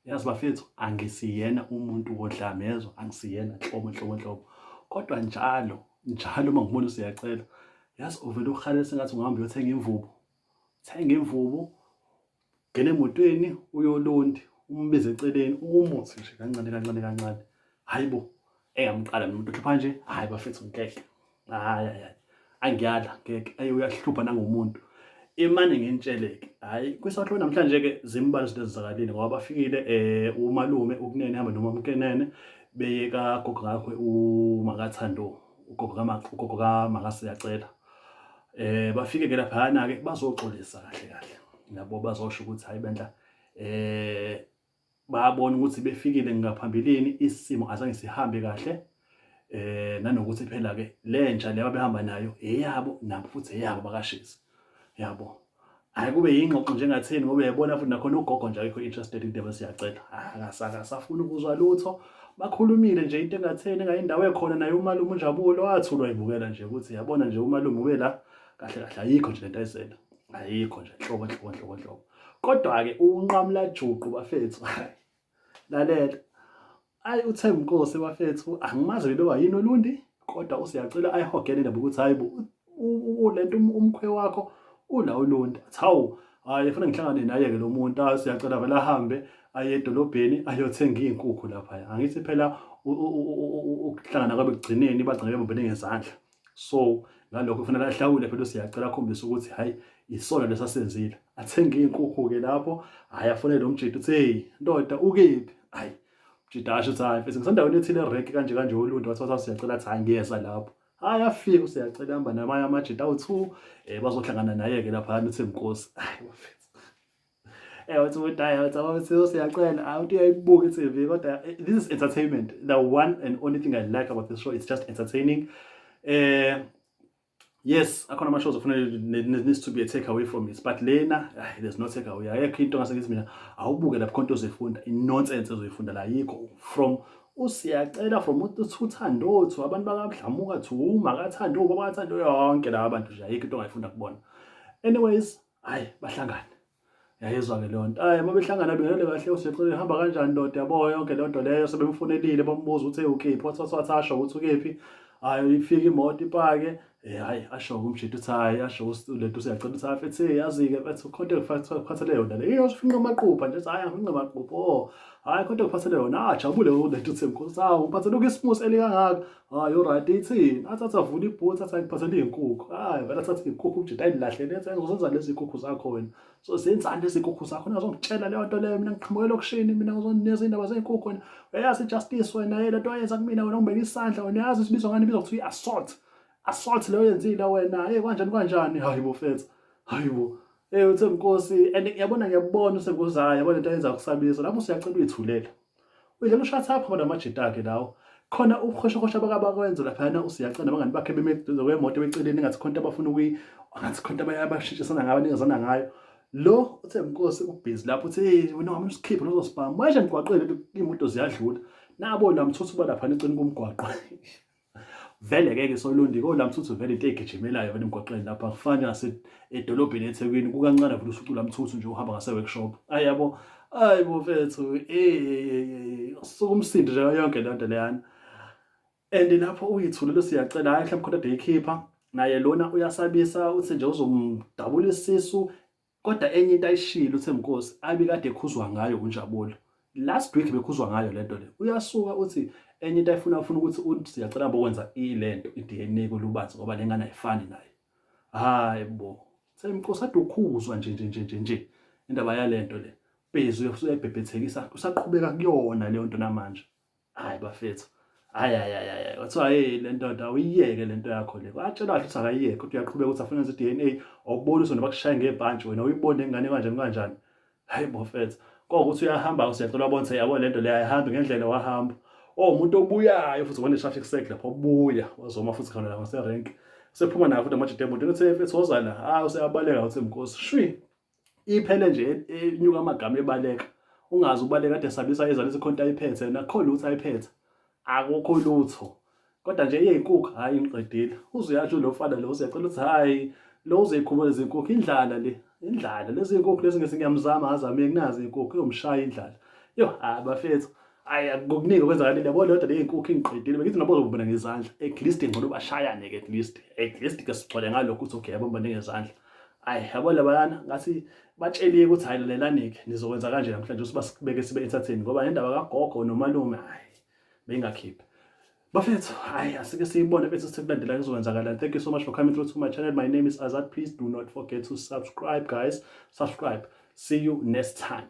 Yazi bafethu angisiyena umuntu wodlame yezwa angisiyena nhlobo nhlobo nhlobo. Kodwa njalo njalo uma ngibona usiyacela yazi uvele uhalele sengathi ungahamba uyothenga imvubu. Thenga imvubu ngena emotweni uyolundi umbize eceleni umuthi nje kancane kancane kancane. Hayi bo engamqala mina umuntu ohlupha nje hayi bafethu ngeke. Hayi hayi angiyala ngeke ayi uyahlupha nangomuntu imane nginitsheleke hayi kwisahluko namhlanje ke zimbalwa izinto ezizakalile ngoba bafikile eh umalume ukunene hamba noma umkenene beye kagogo ngakho umakathando ugogo kama ugogo kamakasiyacela eh bafike ke laphana ke bazoxolisa kahle kahle yabo bazosho ukuthi hayi bandla eh Bayabona ukuthi befikile ngaphambilini isimo azange sihambe kahle eh nanokuthi phela ke lentsha le abehamba nayo eyabo nabo futhi eyabo bakashisa yabo. Hayi kube yingxoxo njengathini ngoba uyayibona futhi nakhona ugogo nje akekho interested into siyacela akasafuni ukuzwa lutho. Bakhulumile nje into engatheni engayindawo ekhona naye umalume uNjabulo wathulwa ibukela nje ukuthi yabona nje umalume ube la kahle kahle ayikho nje lento ayizela ayikho nje nhlobo nhlobo nhlobo nhlobo. Kodwa-ke unqamula juqu bafethu lalela ayi uThembinkosi bafethu angimazi bebekwa yini olundi kodwa usiyacela ayihogele indaba ukuthi hayi bo lento umkhwe wakho ula ulundi athi hawu hayi funa ngihlangane naye-ke lo muntu ayi siyacela vele ahambe aye edolobheni ayothenga iy'nkukhu laphaya angithi phela ukuhlangana kwabe ekugcineni bagcine bebambene ngezandla. So ngalokho kufanele ahlawule phela usiyacela akhombise ukuthi hayi isona lesasenzile. Athenge iy'nkukhu-ke lapho, hhayi afonele lo mjita uthi hey ndoda ukephi? Hhayi umjita asho ukuthi hhayi mfethu ngisendaweni ethile erenki kanje kanje olundi wathi wathi siyacela athi hhayi ngiyeza lapho. Hhayi afike usiyacela hamba namanye amajita awu-two um bazohlangana naye-ke laphayana uThembinkosi. Hhayi bafethu. Wathi umuntu hayi wathi wathi siyacela hayi uthi uyayibuka i-TV kodwa this is entertainment. The one and only thing I like about this show is just entertaining. Yes, akhona ama-shows okufanele needs to be a take away from it but lena there's no take away. Ayekho into ngase ngithi mina awubuke lapho khona into ozoyifunda i-nonsense ozoyifunda la ayikho from usiyacela from uThando to abantu bakaDlamuka to uMakathando ubaba kaThando yonke laba bantu nje ayikho into ongayifunda kubona. Anyways, hayi bahlangane yayizwa-ke leyo nto hayi uma behlangana bingele kahle usiyacela ihamba kanjani ndoda yabo yonke leyo nto leyo sebemfonelile bambuza ukuthi ukephi wathi wathi wathi asho ukuthi ukephi hayi ifike imoto ipake hhayi asho umjita uthi hhayi asho lento usiyacela ukuthi hayi mfethu yazi-ke mfethu khonto engikuphathele yona le iyo ufinqa amaqupha nje hhayi angifinqa amaqupha oh hhayi khonto engikuphathele yona ajabule lento uthi mkhosi hawu ngiphathele ukisimusi elikangaka Hayi uright ithini? Athi athi avula ibhuthi athi angiphathele iy'nkukhu. Hayi vele athathe iy'nkukhu umjita ayilahlele ethi ngizozenza lezi nkukhu zakho wena. So zenzani lezi nkukhu zakho? Ningazongitshela leyo nto leyo mina ngiqhamuke elokishini mina ngizonikeza iy'ndaba zey'nkukhu wena. Uyayazi i-justice wena le nto oyenza kumina wena ungibeka isandla wena uyazi isibizwa ngani ibizwa kuthiwa i-assault. Assault leyo oyenzile wena. Hey kanjani kanjani? Hayi bo mfethu. Hayi bo. Hey uThembinkosi and yabona ngiyabona uThembinkosi hayi yabona into ayenza kusabisa lapho usuyacela uyithulela. Uyidlela ushut up ngoba namajita akhe lawo. Khona ubuhoshohosho abakabakwenza laphayana usiyacela nabangani bakhe beme eduze kwemoto beceleni engathi khona into abafuna ukuyi ngathi khona into abayabashintshisana ngayo banikezana ngayo. Lo uthe Nkosi ubhizi lapho uthi hey wena wami usikhiphe lozosibhamu. Manje emgwaqweni imoto ziyadlula. Nabo lamthuthu balaphana eceleni komgwaqo. Vele ke ke solundi kolamthuthu vele into egijimelayo vele emgwaqeni lapha kufani nase edolobheni eThekwini kukancane vele usucula mthuthu nje uhamba ngase workshop. Ayi yabo ayi bo mfethu eh suka umsindo nje yonke le nto leyana. And lapho uyithulele siyacela hayi mhlawumbe khona eyikhipha naye lona uyasabisa uthi nje uzomdabula isisu. Kodwa enye into ayishilo uThembinkosi abikade ekhuzwa ngayo uNjabulo. Last week bekhuzwa ngayo lento le. Uyasuka uthi enye into ayifuna ufuna ukuthi siyacela bokwenza ilento iDNA kolubanzi ngoba lengane ayifani naye. Hayi bo. Thembinkosi ade ukhuzwa nje nje nje nje nje indaba yalento le. Bhezi uyayibhebhethekisa usaqhubeka kuyona leyo nto namanje. Hayi bafethu. Hayi hayi hayi hayi. Kwathiwa hey le ndoda awuyiyeke le nto yakho le. Watshelwa kahle ukuthi akayiyeke kodwa uyaqhubeka ukuthi afuna enze i-DNA awukuboni usona bakushaya ngebhantshi wena uyibone ingane kanjani kanjani. Hayi bafethu. Kwawukuthi uyahamba usiyacela wabona ukuthi yabo le nto le ayihambi ngendlela wahamba. Oh umuntu obuyayo futhi wone traffic circle lapho obuya wazoma futhi khona la ngase rank. Sephuma nayo futhi amajita emoto uthi mfethu woza la. Hayi useyabaleka uthi mkhosi. Shwi. Iphele nje enyuka amagama ebaleka. Ungazi ubaleka kade esabisa ezalisa ikhonto ayiphethe yena akukho lutho ayiphethe. Akukho lutho. Kodwa nje iyinkukhu hayi ngiqedile. Uze uyasho lo mfana lo useyacela ukuthi hayi lo uzoyikhumula izinkukhu indlala le. Indlala lezi zinkukhu lezi ngese ngiyamzama azame kunazi izinkukhu iyomshaya indlala. Yo, ah bafethu. Ayi akukuningi okwenzakalile yabo leyo le inkukhu ingiqedile bengithi nabo bazobumbana ngezandla. At least ngcono bashayane ke at least. At least ke sigcwele ngalokho ukuthi okay yabombane ngezandla. Ayi yabo labayana ngathi batsheliwe ukuthi hayi lalelani-ke nizokwenza kanje namhlanje ukuthi basibeke sibe entertain ngoba nendaba kagogo nomalume hayi beyingakhiphi. Bafethu, hayi asike siyibone bese sekulandela kuzokwenzakalani. Thank you so much for coming through to my channel. My name is Azad. Please do not forget to subscribe guys. Subscribe. See you next time.